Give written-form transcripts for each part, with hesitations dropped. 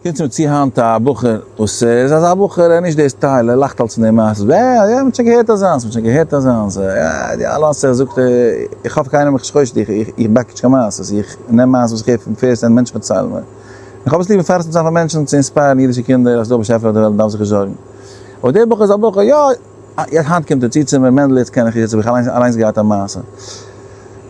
קומט צו מיר צו היינט א בחור וואס איז אזא בחור, ער איז נישט די style, ער לאכט אלס פון די מעשות, יא יא מ'האט שוין געהערט אזאנס, מ'האט שוין געהערט אזאנס, יא די אלע מעשות, ער זאגט איך האף קיינער מיך נישט חושד, איך איך back נישט קיין מעשות, איך נעם מעשות וואס איך הער פון first hand מענטשן פארציילן מיר, איך האב עס ליב מפרסם צו זיין פאר מענטשן צו inspire ן אידישע קינדער אז ס'דא א באשעפער אויף די וועלט מ'דארף זיך נישט זארגן, אבער דער בחור איז א בחור, יא. יעצט היינט קומט ער צו צו מיר, מענדל יעצט קען איך יעצט האב איך אליינס אליינס געהאט א מעשה.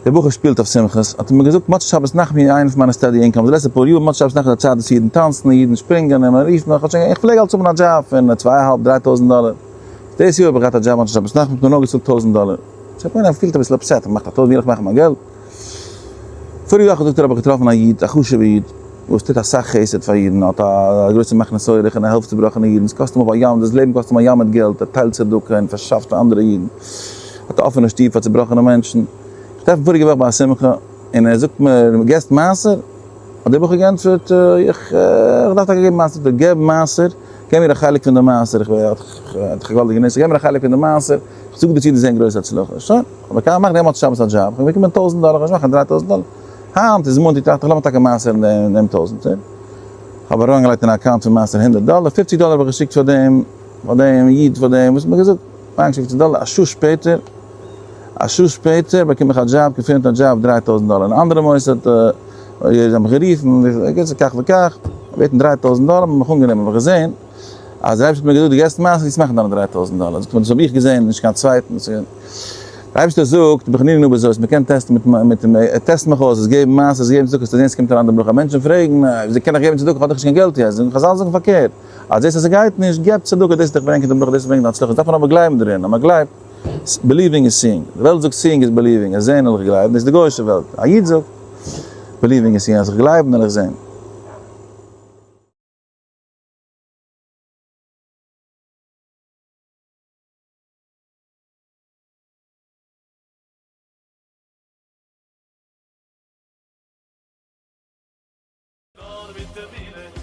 דער בחור שפילט אויף שמחות, האט ער מיר געזאגט מוצאי שבת נחמו איז איינע פון מיינע steady incomes, די לעצטע פאר יאר מוצאי שבת נחמו איז א צייט וואס אידן טאנצן און אידן שפרינגען און מען רופט מיך, כאטש איך פלעג אלץ האבן א דזשאב פון צוויי אהאלב דריי טויזנט דאלער, דאס יאר האב איך געהאט א דזשאב מוצאי שבת נחמו האט מיר נאר געצאלט טויזנט דאלער, סאו איך מיין ער פילט אביסל upset, איך מאך א טויזנט ווי וועל איך מאכן מיין געלט? פאריגע וואך זאגט ער האב איך געטראפן א איד, א חשוב'ע איד, וואס טוט אסאך חסד פאר אידן, האט א גרויסע מכניס אורח און ער העלפט צובראכענע אידן, עס קאסט אים אפ א ים, דאס לעבן קאסט אים א ים מיט געלט, ער טיילט צדקה און פארשאפט פאר אנדערע אידן, האט א אפענע שטוב פאר צובראכענע מענטשן. איך טרעף אים פאריגע וואך ביי א שמחה, און ער זאגט מיר, געסט מעשר? האט דער בחור געענטפערט, איך דארף טאקע געבן מעשר, זאגט ער, געב מעשר, געב מיר א חלק פון די מעשר, איך האב דאך געוואלדיגע ניסים, געב מיר א חלק פון די מעשר, איך זאג דיר צו דו זען גרויס הצלחה. שוין, אבער קיין מאך דעם מוצאי שבת א דזשאב, איך האב באקומען טויזנט דאלער, איך וועל נישט מאכן 3000 דאלער. היינט איז מאנטאג טראכט איך לאמיר טאקע מעשר'ן דעם טויזנטער. איך האב אריינגעלייגט אין א account פון מעשר הונדערט דאלער, פופציג דאלער האב איך געשיקט פאר דעם, פאר דעם איד, פאר דעם וואס האט מיר געזאגט, אריינגעשיקט פופציג דאלער, א שעה שפעטער, א שעה שפעטער באקום איך א דזשאב, confirmed א דזשאב 3000 דאלער אין א אנדערע מוסד, זיי האבן מיך גערופן, בקיצור כך וכך, געבעטן 3000 דאלער, מ'האט מיך אנגענומען, האב איך געזען אז דער אייבערשטער האט מיר געזאגט דו געסט מעשר, זאלסט מאכן דיינע 3000 דאלער, זאגט ער מיר דאס האב איך געזען, נישט קיין צווייטן. דער אייבערשטער זאגט, בחנינו בזאת, מען קען test ן מיט מיט test מיך אויס, עס געבן מעשר, עס געבן צדקה, עס קומט אריין די ברכה, מענטשן פרעגן, וויאזוי קען איך געבן צדקה, איך האב דאך נישט קיין געלט יעצט, זאגן חזל זאגן פארקערט, אז דאס אז עס גייט נישט, געב צדקה, דאס וועט דיך ברענגען די ברכה, דאס וועט ברענגען די הצלחה, דארף מען אבער גלייבן דערין, אז מען גלייבט, believing is seeing, די וועלט זאגט seeing is believing, אז זען וועל איך גלייבן, דאס איז די גוי'אישע וועלט, א איד זאגט, believing is seeing, אז איך גלייב וועל איך זען. נאר מיט אמונה.